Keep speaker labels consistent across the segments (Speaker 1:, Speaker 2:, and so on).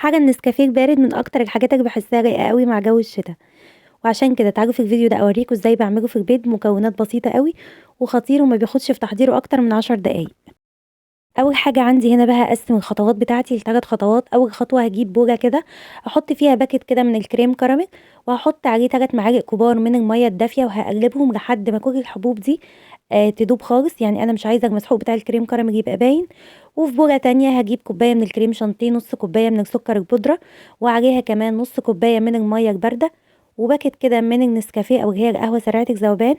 Speaker 1: حاجة النسكافيه البارد من اكتر الحاجات اللي بحسها رايقة قوي مع جو الشتاء، وعشان كده تعالوا في الفيديو ده اوريكم ازاي بعمله في البيت بمكونات بسيطة قوي وخطير وما بياخدش في تحضيره اكتر من 10 دقايق. اول حاجة عندي هنا بقى هقسم الخطوات بتاعتي لثلاث خطوات. اول خطوة هجيب بوله كده احط فيها باكت كده من الكريم كراميل، وهحط عليه 3 معالق كبار من المية الدافيه، وهقلبهم لحد ما كل الحبوب دي تدوب خالص. يعني انا مش عايزه المسحوق بتاع الكريم كراميل يبقى باين. وفي بوله تانية هجيب كوباية من الكريم شانتيه، نص كوباية من السكر البودره، وعليها كمان نص كوباية من المية البارده، وباكت كده من النسكافيه او هي القهوة سريعة الذوبان.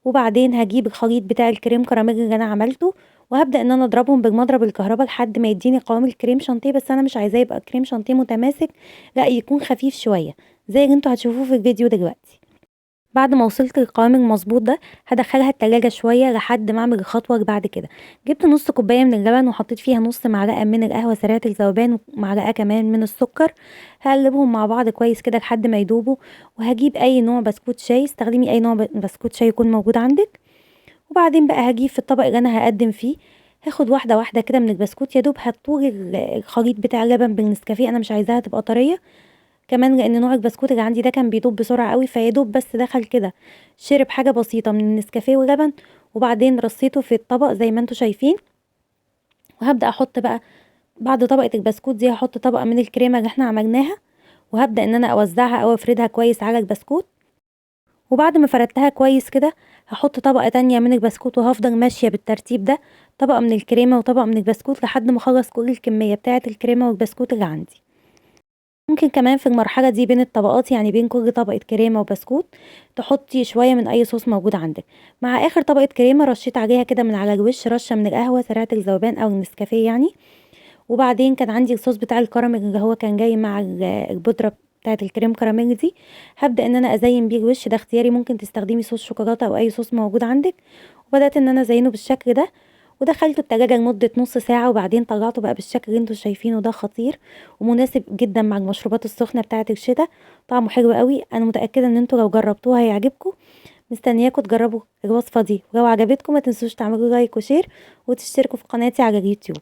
Speaker 1: وبعدين هجيب الخليط بتاع الكريم كراميل اللي انا عملته، وهبدا ان انا اضربهم بالمضرب الكهرباء لحد ما يديني قوام الكريم شانتيه. بس انا مش عايزاه يبقى كريم شانتيه متماسك، لا يكون خفيف شوية زي اللي انتوا هتشوفوه في الفيديو دلوقتي. بعد ما وصلت للقوام المظبوط ده هدخلها التلاجة شوية لحد ما اعمل الخطوة اللي بعد كده. جبت نص كوباية من اللبن وحطيت فيها نص معلقه من القهوة سريعة الذوبان ومعلقة كمان من السكر. هقلبهم مع بعض كويس كده لحد ما يدوبوا. وهجيب اي نوع بسكوت شاي، استخدمي اي نوع بسكوت شاي يكون موجود عندك. وبعدين بقى هجيب في الطبق اللي انا هقدم فيه، هاخد واحدة واحدة كده من البسكوت، يا دوب هتطول الخليط بتاع اللبن بالنسكافيه، انا مش عايزاها تبقى طرية كمان لان نوع البسكوت اللي عندي ده كان بيدوب بسرعة قوي، فيا دوب بس دخل كده شرب حاجة بسيطة من النسكافيه واللبن. وبعدين رصيته في الطبق زي ما انتم شايفين. وهبدا احط بقى بعد طبقه البسكوت دي هحط طبقه من الكريمة اللي احنا عملناها، وهبدا ان انا اوزعها او افردها كويس على البسكوت. وبعد ما فردتها كويس كده هحط طبقه تانية من البسكوت، وهفضل ماشية بالترتيب ده، طبقه من الكريمة وطبقه من البسكوت لحد ما اخلص كل الكمية بتاعه الكريمة والبسكوت اللي عندي. ممكن كمان في المرحلة دي بين الطبقات، يعني بين كل طبقه كريمة وبسكوت، تحطي شوية من اي صوص موجود عندك. مع اخر طبقه كريمة رشيت عليها كده من على الوش رشه من القهوة سريعة الذوبان او النسكافيه يعني. وبعدين كان عندي الصوص بتاع الكراميل اللي هو كان جاي مع البودره بتاعه الكريم كراميل دي، هبدا ان انا ازين بيه الوش. ده اختياري، ممكن تستخدمي صوص شوكولاتة او اي صوص موجود عندك. وبدات ان انا ازينه بالشكل ده، ودخلته التلاجة لمدة نص ساعة، وبعدين طلعته بقى بالشكل اللي انتوا شايفينه ده. خطير ومناسب جدا مع المشروبات السخنة بتاعة الشتاء، طعمه حلو قوي. انا متأكدة ان انتوا لو جربتوها هيعجبكم. مستنياكم تجربوا الوصفة دي، ولو عجبتكم ما تنسوش تعملوا like و share وتشتركوا في قناتي على اليوتيوب.